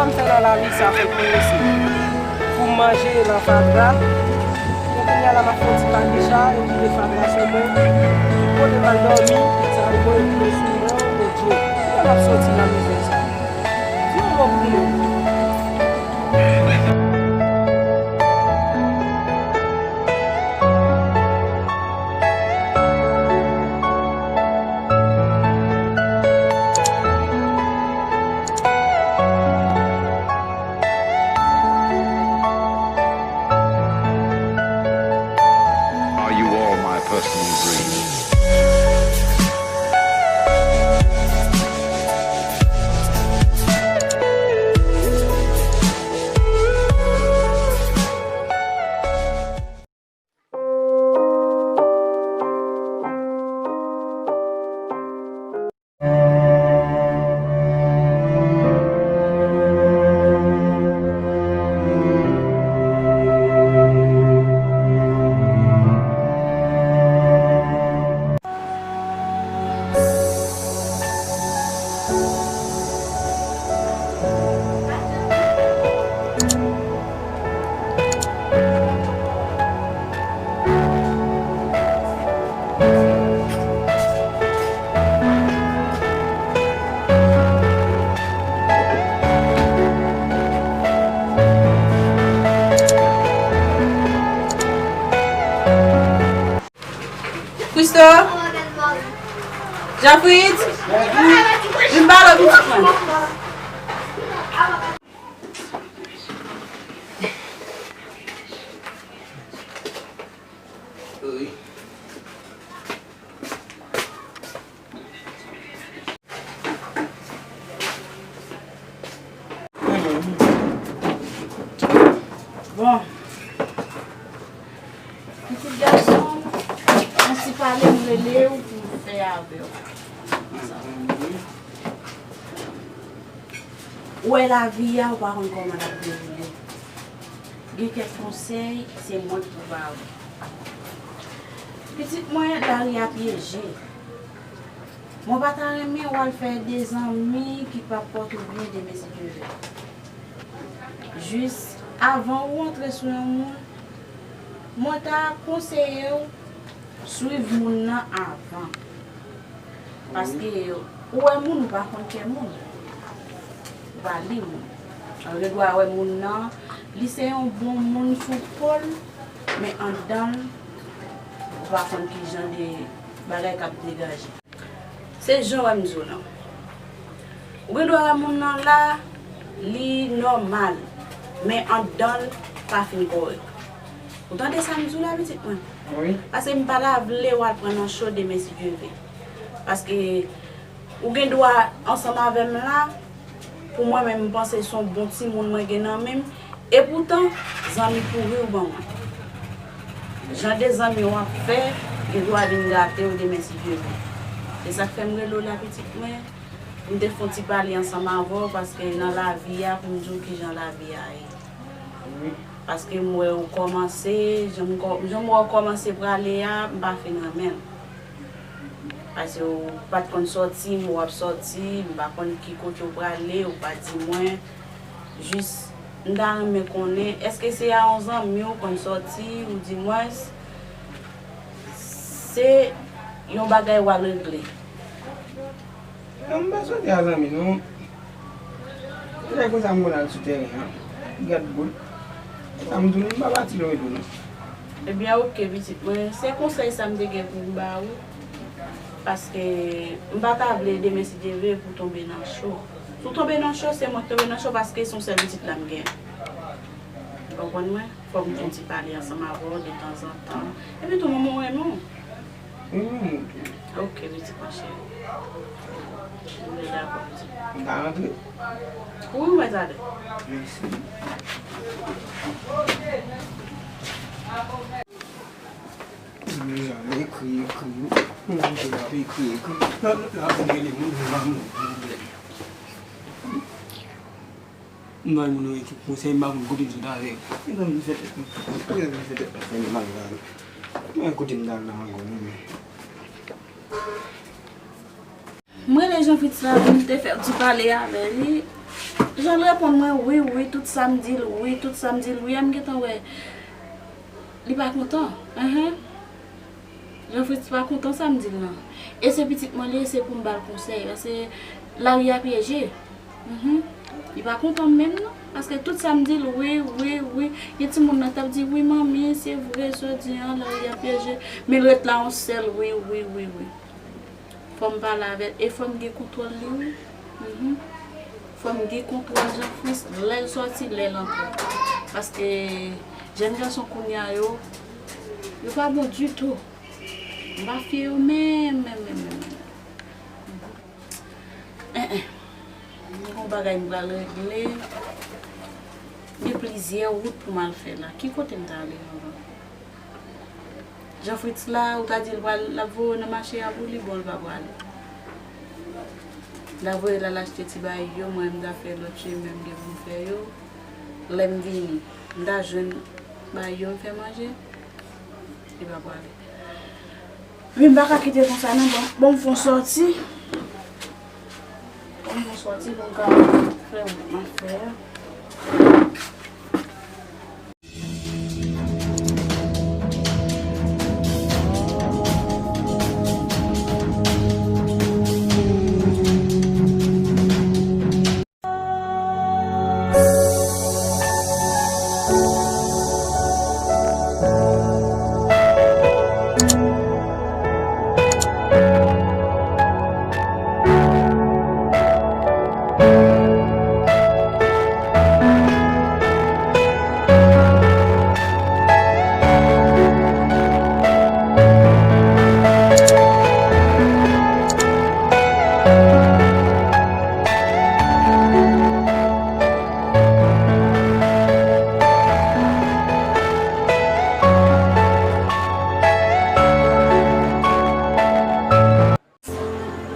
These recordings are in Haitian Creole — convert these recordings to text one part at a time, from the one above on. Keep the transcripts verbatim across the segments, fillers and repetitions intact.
M fè nan lavi sa fòk mwen resi. Pou m manje nan fatra. Men kounye a la m ap fè yon ti pa deja, epi de fatra sou mwen. Kote m al dòmi, tout sa, mwen, dlo sou mwen, o Dye. Kijan m ap soti nan mizè sa? Di yon mo pou mwen. Are you all my personal dreams? Christo, Jean-Fritz, vin pale pitit mwen. Bon. Pitit gason, yon ti pale m rele w pou m fè avè w. Ou wè lavi a, ou pa konn kòman l ap dewoule. Gen kèk konsèy, se mwen ki pou ba ou. Pitit mwen, lari a pyeje. Mwen pa ta renmen w al fè de zanmi ki p ap pote w byen demen si Dye ve. Jis avan ou antre sou yon moun, mwen ta konseye w swiv moun nan avan. Paske ou wè moun, ou pa konn kè moun. Ou pa li moun. Ou gen dwa wè moun nan, li se yon bon moun sou po l, men anndan l, ou pa konn ki jan de bagay k ap degaje. Se jan w wè m di w lan. Ou gen dwa wè moun nan la, li nòmal, men anndan l pa fin kòrèk. Ou tande sa m di w la, pitit mwen? Wi. Paske m pa ta vle w al pran nan cho demen si Dye ve. Paske ou gen dwa ansanm avè m la, pou mwen menm, m panse se yon bon timoun mwen gen nan men m, epoutan, zanmi pouri ou ban mwen. Jan de zanmi w ap fè, gen dwa vin gate w demen si Dye ve. Se sa k fè m rele w la, pitit mwen. M te fè yon ti pale ansanm avè w, paske nan lavi a, pou m di w kijan lavi a ye. Paske m wè ou kòmanse, jan m kò-, jan m wè w kòmanse prale a, m pa fin renmen l. Paske ou pa t konn sòti, men w ap sòti, m pa konn ki kote w prale, ou pa di mwen. Jis, m ta renmen konnen, èske se a yon zanmi w konn sòti, oudimwens, se yon bagay w al regle? Non, m pa sòti a zanmi, non. Se konsa m konn al sou teren an. Gad boul. Sa m di w, m pa pati lwen tou, non. Ebyen, oke, pitit mwen. Se konsèy sa m te gen pou m ba ou. Paske m pa ta vle demen si Dye ve pou tonbe nan cho. Si w tonbe nan cho, se mwen k tonbe nan cho paske se yon sèl pitit la m gen. Ou konprann mwen? Fòk m fè yon ti pale ansanm avè w detanzantan. Epi tou, manman w renmen w. Wi, wi, wi. Ok, pitit mwen cheri. Mwen dakò, pitit. M ka rantre? Wi, mwen tande. Mèsi. Deja, m ekri, ekri. Mwen deja ekri, ekri. La, la, la, pou m rele moun, m pa moun pwoblèm. M bay moun nan ekip konsèy, m pa konn kote m sot avè yo. Mezanmi, m fè tèt mwen, mezanmi, m fè tèt mwen fè m mal la. Mwen kote m t al la ankò, non, men. M rele Jean Fritz la pou m te fè yon ti pale avè li. Jan l reponn mwen, wi, wi, tout sa m di l, wi, tout sa m di l, wi, a m gentan wè. Li pa kontan. Enhen. Jean Fritz pa kontan sa m di l lan. E se pitit mwen li ye, se pou m ba l konsèy. Paske lari a pyeje. Mhm. Li pa kontan m menm non. Paske tout sa m di l, wi, wi, wi. Gen timoun nan k t ap di, wi, manmi, se vre, sa w di an, lari a pyeje. Men l ret la yon sèl, wi, wi, wi, wi. Fò m pale avè l. E fò m gen kontwòl li, wi. Mhm. Fò m gen kontwòl Jean Fritz, lè l sòti, lè l antre. Paske jèn gason kounye a yo, yo pa bon ditou. M pa fye yo menm, menm, menm, menm, menm. En, en. Mwen gen yon bagay m pral regle. Gen plizyè wout pou m al fè la. Ki kote m ta ale anvan? Jean Fritz la, ou ta di l pral, l ap voye w nan mache a pou li, bon, l pa prale. L ap voye l al achte ti bagay yo, mwen, m ta fè lòt chemen m gen pou m fè yo. Lè m vini, m ta jwenn bagay yo, m fè manje. Li pa prale. Wi, m pa ka kite konsa non, bon, bon, m fè yon sòti. Bon, m fè yon sòti pou m ka fè wout m ap fè a.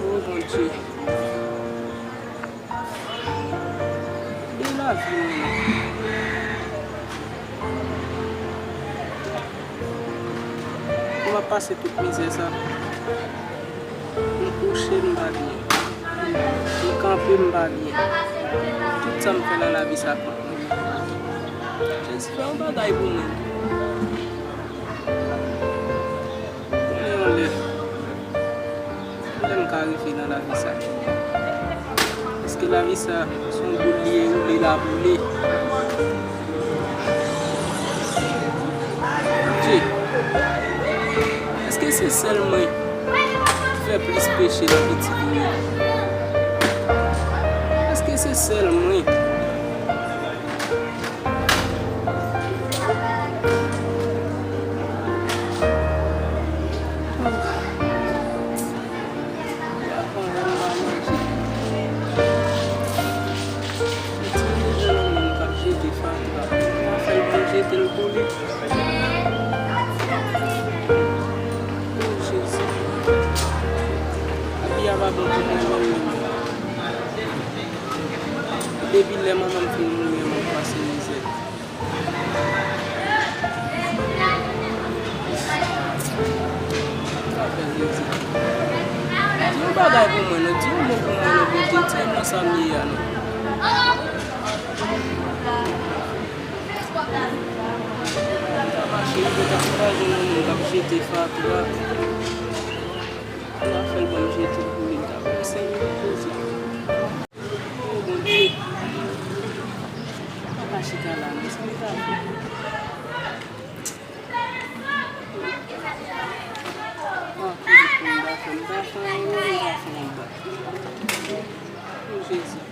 O Bondye. Byen lavi mwen. Pou m ap pase tout mizè sa. M kouche, m pa byen. M kanpe, m pa byen. Tout sa m fè nan lavi sa kont mwen. Jezi, fè yon bagay pou mwen. Konnen yon lè, yon lè m ka rive nan lavi sa. Paske lavi sa, se yon boul li ye, woule l a boule. Bondye, èske se sèl mwen ki fè plis peche nan pitit ou yo? Èske se sèl mwen? Ti moun nan menm k ap jete fatra. Pa fè l pou l jete l pou li. O Jezi. Lavi a pa bon pou mwen menm, menm. Depi lè manman m fin mouri, m ap pase mizè. Sa fè Jezi. Di yon bagay pou mwen non, di yon mo pou mwen non, Bondye, tire m nan sa m ye a non. M ta mache, m te ta ankouraje yon moun k ap jete fatra. M ta fè l ban m jete l pou li, m ta fè l senk mil poze. O Bondye, m pa ka chita la non, sa m ta fè? Ah, kote pou m ta fè, m ta fè anwo, m ta fè anba. O Jezi.